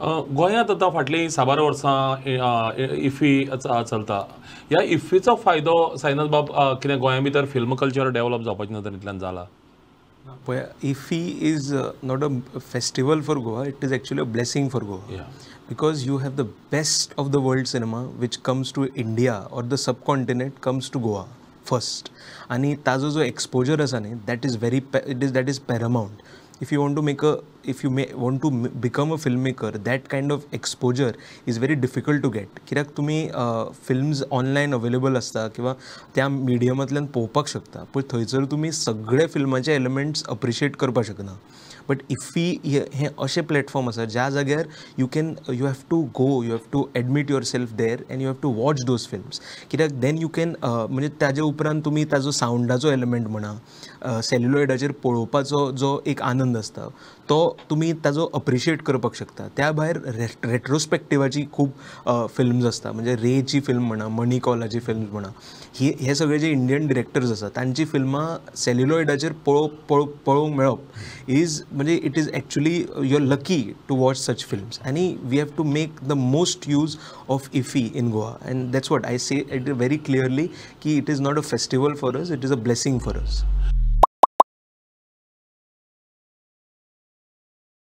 गोंयांत आतां फाटलीं साबार वर्सां इफ्फी चलता. ह्या इफ्फीचो फायदो साईनाथ बाब कितें गोंया भितर फिल्म कल्चर डेव्हलप जावपाच्या नदरेंतल्यान जाला? पळय, IFFI is not a festival for Goa, it is actually a blessing for Goa. Because you have the best of the world cinema which comes to India or the subcontinent comes to Goa first. आनी ताजो जो exposure आसा न्ही, that is very it is that is paramount. If you want to make a if you may want to become a film maker, that kind of exposure is very difficult to get. कित्याक तुमी films online available आसता किंवा त्या मिडियमांतल्यान पळोवपाक शकता, पूण थंयसर तुमी सगळे फिल्माचे एलिमेंट्स अप्रिशिएट करपाक शकना. बट इफ्फी हें अशें प्लॅटफॉर्म आसा ज्या जाग्यार you have to go, you have to admit yourself there and you have to watch those films. कित्याक then you can म्हणजे ताजे उपरांत तुमी ताजो सावंडाचो एलिमेंट म्हणा, सेल्युलॉयडाचेर पळोवपाचो जो एक आनंद आसता तो तुमी ताजो अप्रिशिएट करपाक शकता. त्या भायर रेट्रोस्पेक्टिवाची खूब फिल्म्स आसता, म्हणजे रेची फिल्म म्हणा, मनी कॉलाची फिल्म्स म्हणा, ही हे सगळे जे इंडियन डिरेक्टर्स आसा तांची फिल्मां सेल्युलॉयडाचेर पळोवंक मेळप is म्हणजे it is actually you are lucky to watch such films. आनी we have to make the most use of IFFI in Goa, and that's what I say it very clearly की it is not a festival for us, it is a blessing for us.